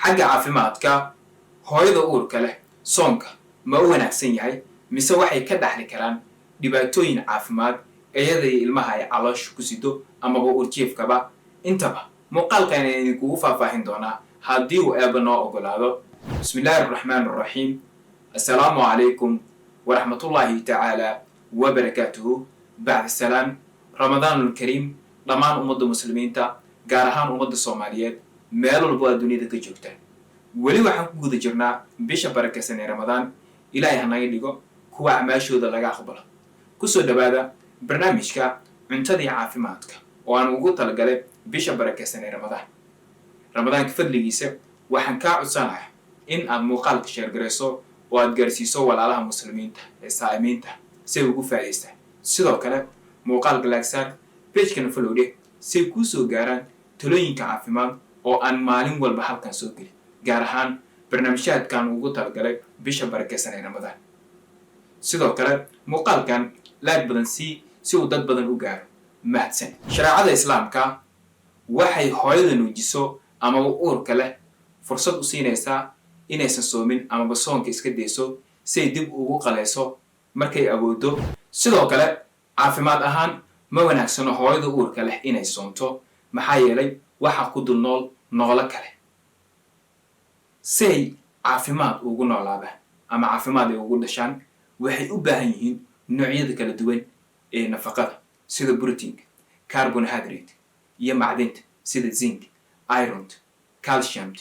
Xagga caafimaadka, hooyada uurka leh soonka ma u wanaagsan yahay, mise waxay ka dhaxli karaan dhibaatooyin caafimaad iyada iyo ilmaha ay caloosha ku sido amaba uurjiifkaba? Intaba muuqaalkan ayaan idinkugu faahfaahin doonaa haddii uu Eeba noo ogolaado. Bismi illaahi araxmaan araxiim. Assalaamu calaykum waraxmatullaahi tacaala wabarakaatuhu. Bacda salaam, Ramadaanulkariim dhammaan ummadda Muslimiinta, gaar ahaan ummadda Soomaaliyeed, meel walbo aad duniyada ka joogtaan. Weli waxaan ku guda jirnaa bisha barakaysan ee Ramadaan. Ilaahay hanaga dhigo kuwa acmaashooda laga aqbalo. Kusoo dhawaada barnaamijka cuntadii caafimaadka oo aan ugu talagalay bisha barakaysan ee Ramadaan. Ramadaanka fadligiisa, waxaan kaa codsanayaa in aad muuqaalka share garayso oo aad gaarsiiso walaalaha Muslimiinta ee saa'imiinta si ay ugu faa'idaystaan. Sidoo kale muuqaalka like saar, page-kana follow dheh, si ay kuu soo gaaraan talooyinka caafimaad oo aan maalin walba halkan soo gelin, gaar ahaan barnaamijyaadkan ugu talagalay bisha barakaysan ee Ramadaan. Sidoo kale muuqaalkan like badan sii si uu dad badan u gaaro. Mahadsan. Shareecada Islaamka waxay hooyada nuujiso amaba uurka leh fursad u siinaysaa inaysan soomin amaba soonka iska dayso si ay dib ugu qalayso markay awoodo. Sidoo kale caafimaad ahaan ma wanaagsano hooyada uurka leh inay soonto, maxaa yeelay waxaa ku dul nool noolo kale. Si ay caafimaad ugu noolaadaan ama caafimaad ay ugu dhashaan, waxay u baahan yihiin noocyada kala duwan ee nafaqada, sida proteinka, carbohydrate iyo macdinta sida zinc, iron, calcium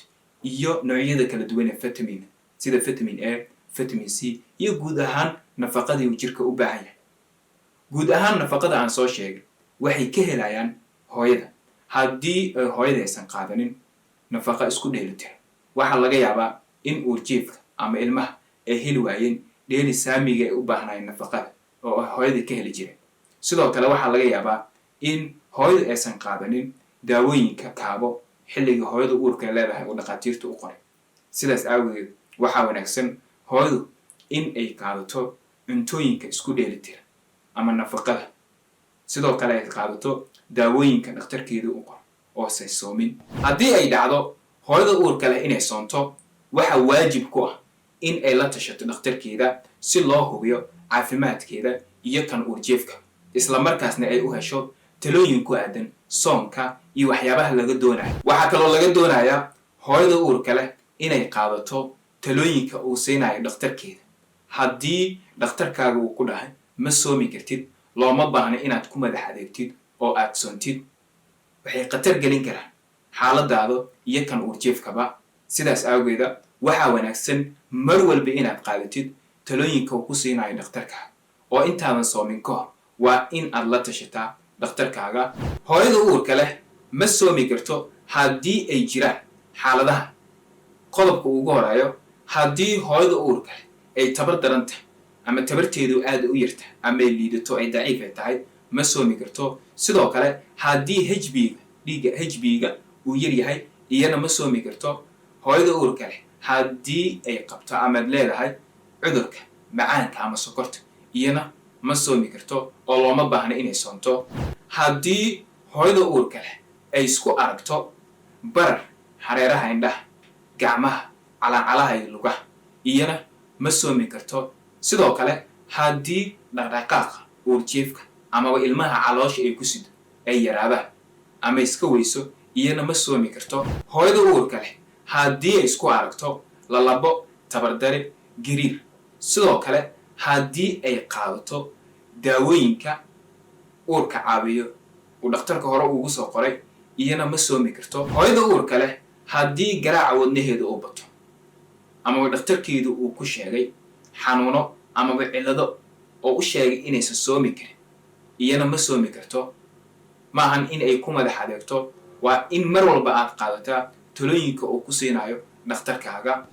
iyo noocyada kala duwan ee vitamin, sida vitamin A, vitamin C iyo guud ahaan nafaqadii uu jirka u baahan yahay. Guud ahaan nafaqada aan soo sheegay waxay ka helayaan hooyada. Haddii ay hooyada aysan qaadanin nafaqa isku dheelitiran, waxaa laga yaabaa in uurjiifka ama ilmaha ay heli waayeen dheeli saamiga ay u baahnaayeen nafaqada oo ay hooyada ka heli jireen. Sidoo kale waxaa laga yaabaa in hooyada aysan qaadanin daawooyinka kaabo xilliga hooyada uurka leedahay oo dhakhaatiirta u qoray. Sidaas aawadeed waxaa wanaagsan hooyadu in ay qaadato cuntooyinka isku dheelitiran ama nafaqada, sidoo kale ay qaadato daawooyinka dhakhtarkeedu u qoro oo say soomin. Haddii ay dhacdo hooyada uurka leh inay soonto, waxaa waajib ku ah in ay la tashato dhakhtarkeeda si loo hubiyo caafimaadkeeda iyo kan uurjiifka, isla markaasna ay u hesho talooyin ku aadan soonka iyo waxyaabaha laga doonayo. Waxaa kaloo laga doonayaa hooyada uurka leh inay qaadato talooyinka uu siinayo dhakhtarkeeda. Haddii dhakhtarkaaga uu ku dhahay ma soomi kartid, looma baahno inaad ku madax adeegtid oo aad soontid. Waxay khatar gelin karaan xaaladaada iyo kan uurjiifkaba. Sidaas aageeda waxaa wanaagsan mar walba inaad qaadatid talooyinka uu ku siinayo dhakhtarkaaga, oo intaadan soomin ka hor waa in aad la tashataa dhakhtarkaaga. Hooyada uurka leh ma soomi karto haddii ay jiraan xaaladaha. Qodobka ugu horeeyo: haddii hooyada uurka leh ay tabar daran tahay ama tabarteedu aada u yarta ama ay liidato, ay daciif ay tahay, ma soomi karto. Sidoo kale haddii HB-ga dhiigga HB-ga uu yar yahay, iyana ma soomi karto. Hooyada uurka leh haddii ay qabto amaad leedahay cudurka macaanka ama sokorta, iyana ma soomi karto oo looma baahno inay soonto. Haddii hooyada uurka leh ay isku aragto barar hareeraha indhaha, gacmaha, calaacalaha iyo lugaha, iyana ma soomi karto. Sidoo kale haddii dhaqdhaqaaqa uurjiifka amaba ilmaha caloosha ay ku sido ay yaraadaan ama iska weyso, iyana ma soomi karto. Hooyada uurka leh haddii ay isku aragto lalabo, tabardare, gariir, sidoo kale haddii ay qaadato daawooyinka uurka caawiyo uu dhakhtarka hore ugu soo qoray, iyana ma soomi karto. Hooyada uurka leh haddii garaaca wadnaheeda uu bato amaba dhakhtarkeedu uu ku sheegay xanuuno amaba cillado oo u sheegay inaysan soomi karin, iyana ma soomi karto. Ma ahan in ay ku madax adeegto, waa in mar walba aad qaadataa talooyinka uu ku siinayo dhakhtarkaaga.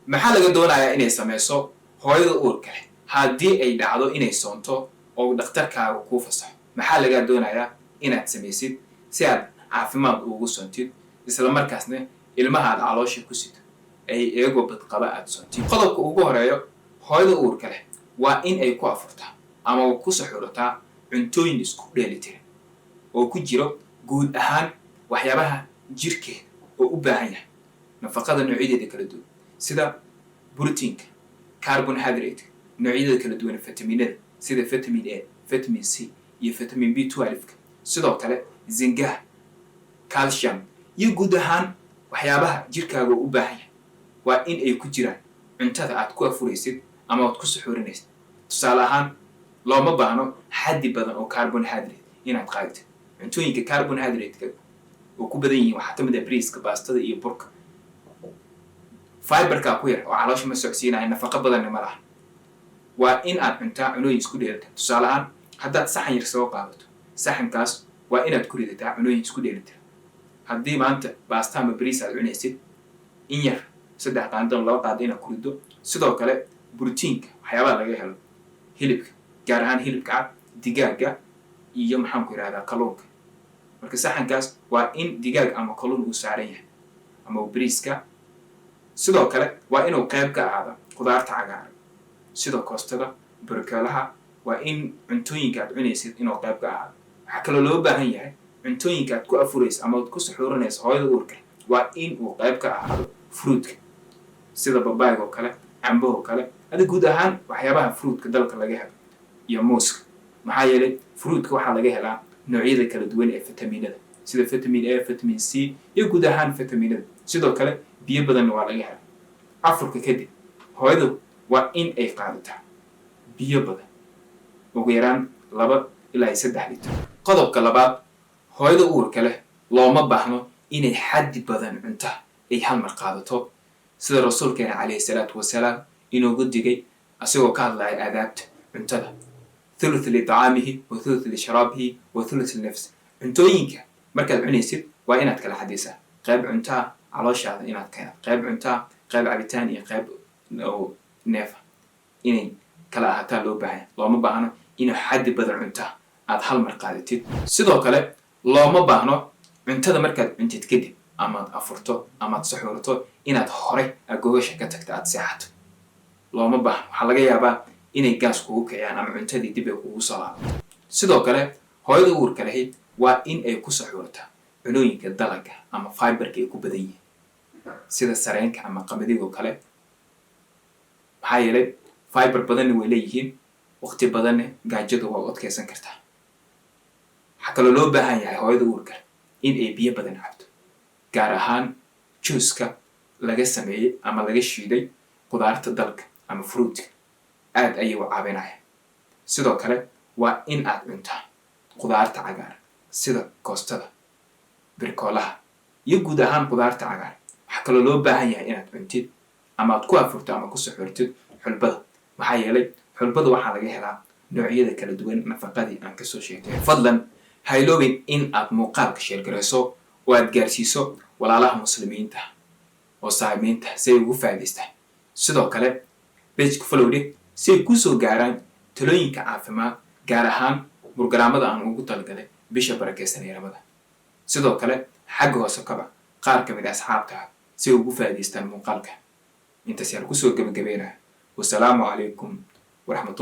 Maxaa laga doonayaa inay sameyso hooyada uurka leh haddii ay dhacdo inay soonto oo dhakhtarkaaga kuu fasaxo? Maxaa lagaa doonayaa inaad samaysid si aad caafimaad ugu soontid, isla markaasna ilmaha aad caloosha ku sido ay iyagoo badqaba aad soontid? Qodobka ugu horeeyo: hooyada uurka leh waa in ay ku afurtaa ama ku saxuurataa cuntooyin isku dheelitiran oo ku jiro guud ahaan waxyaabaha jirkeeda oo u baahan yahay. Nafaqada noocyadeeda kala duwan sida brotiinka, carbohydrate, noocyadeeda kala duwan, fitaminada sida vitamin A, vitamin C iyo vitamin B12-ka, sidoo kale zinc-gaha, calcium iyo guud ahaan waxyaabaha jirkaaga u baahan yahay waa in ay ku jiraan cuntada aad ku afuraysid ama aad ku suxuurinaysid. Tusaale ahaan, looma baahno xaddi badan oo carbohydrate inaad qaadatid. Cuntooyinka carbohydrate-ka oo ku badan yihiin waxaa ka mid ah briiska, baastada iyo burka. Fiberkaa ku yar oo caloosha ma socodsiinaya, nafaqo badanna ma laha. Waa in aad cuntaa cunooyin isku dheelitiran. Tusaale ahaan, haddaad saxan yar soo qaadato, saxankaas waa inaad ku ridataa cunooyin isku dheelitiran. Haddii maanta baasta ama bariis aad cunaysid, in yar, 3 qaando ama 2 qaando inaad ku riddo. Sidoo kale brotiinka, waxyaabaha laga helo hilibka, gaar ahaan hilibka cad, digaaga iyo, maxaan ku yidhahdaa, kalluunka. Marka saxankaas waa in digaag ama kalluun uu saaran yahay ama bariiska. Sidoo kale waa inuu qayb ka ahaado khudaarta cagaaran sida koostada, broccoli-ha. Waa in cuntooyinka aad cunaysid inuu qayb ka ahaado. Waxaa kaloo loo baahan yahay cuntooyinka aad ku afurayso ama aad ku suxuurinayso, hooyada uurka, waa in uu qayb ka ahaado fruitka sida babayga oo kale, cambaha oo kale, ada guud ahaan waxyaabaha fruitka dalka laga helo iyo muuska. Maxaa yeelay fruitka waxaa laga helaa noocyada kala duwan ee fitaminada sida vitamin A, vitamin C iyo guud ahaan fitaminada. Sidoo kale biyo badanna waa laga helaa. Afurka kadib hooyadu waa in ay qaadataa biyo badan, ugu yaraan 2 ilaa 3 litir. Qodobka labaad, hooyada uurka leh looma baahno inay xaddi badan cunta ay hal mar qaadato, sida rasuulkeena calayhi salaatu wasalaam inoogu digay asagoo ka hadlaya aadaabta cuntada: thuluth لطعامه وثلث لشرابه وثلث لنفسه. Cuntooyinka markaad cunaysid waa inaad kala xadaysaa: qayb cuntaa calooshaada inaad keenaad, qayb cuntaa, qayb cabitaan iyo qayb oo neefa inay kala ahaataa loo baahanya. Looma baahno inuu xaddi badan cuntaa aad hal mar qaadatid. Sidoo kale looma baahno cuntada markaad cuntid kadib, amaad afurto amaad suxuurato, inaad horay aad gogasha ka tagto, aad seexato. Looma baahno. Waxaa laga yaabaa inay gaas kugu kiciyaan ama cuntadii dib ay kugu soo laabato. Sidoo kale hooyada uurka lahayd waa in ay ku saxuurataa cunooyinka dalaga ama fiberka ay ku badan yihiin sida sareenka ama qamadiga kale. Maxaa yeelay fiber badanna way leeyihiin, waqti badanna gaajada waa u adkeysan kartaa. Waxaa kaloo loo baahan yahay hooyada uurka in ay biyo badan cabto, gaar ahaan juuska laga sameeyey ama laga shiiday qudaarta dalka ama fruitka, aad ayay u caawinaya. Sidoo kale waa in aad cuntaa qudaarta cagaaran sida koostada, broccoli-ha iyo guud ahaan qudaarta cagaaran. Waxaa kaloo loo baahan yahay inaad cuntid ama aad ku afurto ama ku suxurtid xulbada. Maxaa yeelay xulbada waxaa laga helaa noocyada kala duwan nafaqadii aan kasoo sheegtay. Fadlan ha iloobin in aad muuqaalka share garayso oo aad gaarsiiso walaalaha muslimiinta oo saamiinta si ay ugu faa'idaystaan. Sidoo kale page-ka follow dheh si ay kusoo gaaraan talooyinka caafimaad, gaar ahaan brograamada aan ugu talagalay bisha barakeysan ee Ramadaan. Sidoo kale xagga hoose kaba qaar ka mid a asxaabta si ay ugu faa'idaystaan muuqaalka. Intaas yaan kusoo gebagabeynaya. Wasalaamu calaykum waraxmatullah.